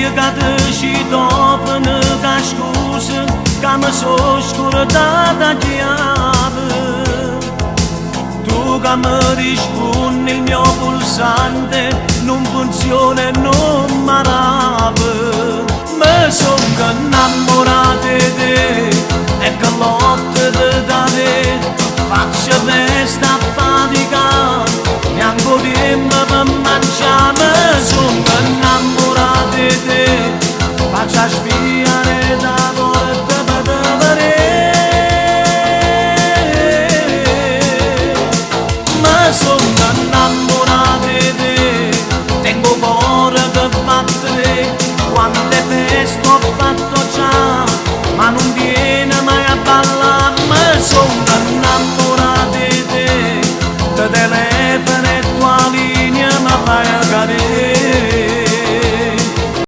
Io che te citofono che scusa che mi sono scordata chiave. Tu che mi rispondi il mio pulsante non funziona e non mi rape. Mi sono innamorato di te e che lotta da te. Faccio festa a fatica, neanche tempo per mangiare, mi sono innamorato di te. Faccio la spesa.